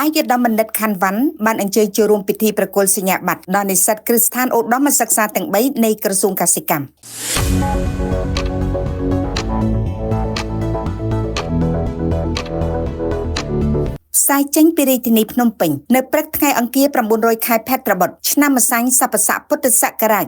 ឯកឧត្តមបណ្ឌិតខាន់វ៉ាន់បានអញ្ជើញចូលរួមពិធីប្រគល់សញ្ញាបត្រដល់និស្សិតគ្រឹះស្ថានឧត្តមសិក្សាទាំង3នៃក្រសួងកសិកម្ម។ ផ្សាយចេញពីរាជធានីភ្នំពេញនៅព្រឹកថ្ងៃអង្គារ900ខែភទ្របទឆ្នាំម្សាញ់ស័ព្ទស័កពុទ្ធសករាជ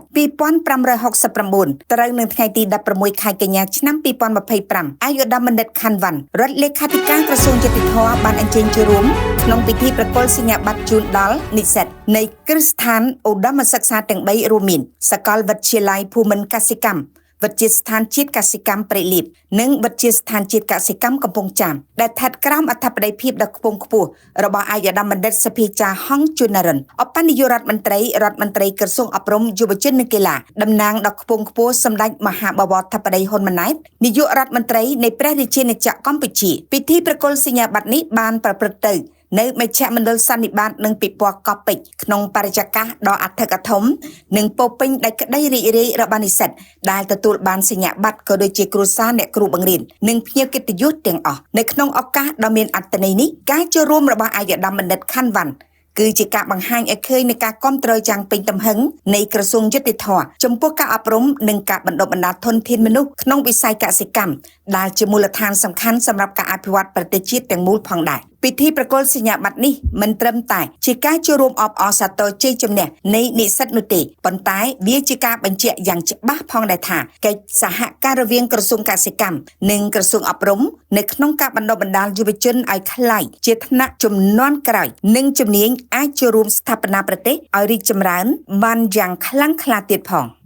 2569ត្រូវនឹងថ្ងៃទី16ខែកញ្ញាឆ្នាំ2025ឯកឧត្តមបណ្ឌិតខាន់វ៉ាន់រដ្ឋលេខាធិការក្រសួងយុត្តិធម៌បានអញ្ជើញចូលរួមក្នុងពិធីប្រគល់សញ្ញាបត្រជូនដល់និស្សិតនៃគ្រឹះស្ថានឧត្តមសិក្សាទាំង3រួមមានសាកលវិទ្យាល័យភូមិន្ទកសិកម្មវិទ្យាស្ថានជាតិកសិកម្មព្រៃលៀបនិងវិទ្យាស្ថានជាតិកសិកម្មកំពង់ចាមដែលស្ថិតក្រោមអធិបតីភាពដ៏ខ្ពង់ខ្ពស់របស់ឯកឧត្តមបណ្ឌិតសភាចាហង្សជួននរិនអបនាយករដ្ឋមន្ត្រីរដ្ឋមន្ត្រីក្រសួងអប់រំយុវជននិងកីឡាតំណាងដ៏ខ្ពង់ខ្ពស់សម្ដេចមហាបវរធិបតីហ៊ុនម៉ាណែតនាយករដ្ឋមន្ត្រីនៃព្រះរាជាណាចក្រកម្ពុជាពិធីប្រគល់សញ្ញាបត្រនេះបានប្រព្រឹត្តទៅនៅមជ្ឈមណ្ឌលសន្និបាតនិងពិព័រណ៍កោះពេជ្រក្នុងបរិយាកាសដ៏អធិកអធមនិងពោពេញដោយក្តីរីករាយរបស់និស្សិតដែលទទួលបានសញ្ញាបត្រក៏ដូចជាគ្រួសារអ្នកគ្រូបង្រៀននិងភ្ញៀវកិត្តិយសទាំងអស់នៅក្នុងឱកាសដ៏មានអត្ថន័យនេះការចូលរួមរបស់ឯកឧត្តមបណ្ឌិតខាន់វ៉ាន់គឺជាការបង្ហាញឲ្យឃើញនៃការគាំទ្រយ៉ាងពេញទំហឹងនៃក្រសួងយុត្តិធម៌ចំពោះការអប់រំនិងការបណ្ដុះបណ្ដាលធនធានមនុស្សក្នុងវិស័យកសិកម្មដែលជាមូលដ្ឋានសំខាន់សម្រាប់ការអភិវឌ្ឍប្រទេសជាតិទាំងមូលផងដែរពិធីប្រគល់សញ្ញាបត្រនេះមិនត្រឹមតែជាការចូលរួមអបអរសាទរជ័យជំនះនៃនិស្សិតនោះទេប៉ុន្តែវាជាការបញ្ជាក់យ៉ាងច្បាស់ផងដែរថាកិច្ចសហការរវាងក្រសួងកសិកម្មនិងក្រសួងអប់រំនៅក្នុងការបណ្ដុះបណ្ដាលយុវជនឲ្យក្លាយជាថ្នាក់ជំនាន់ក្រោយនិងជំនាញអាចចូលរួមស្ថាបនាប្រទេសឲ្យរីកចម្រើនបានយ៉ាងខ្លាំងក្លាទៀតផង។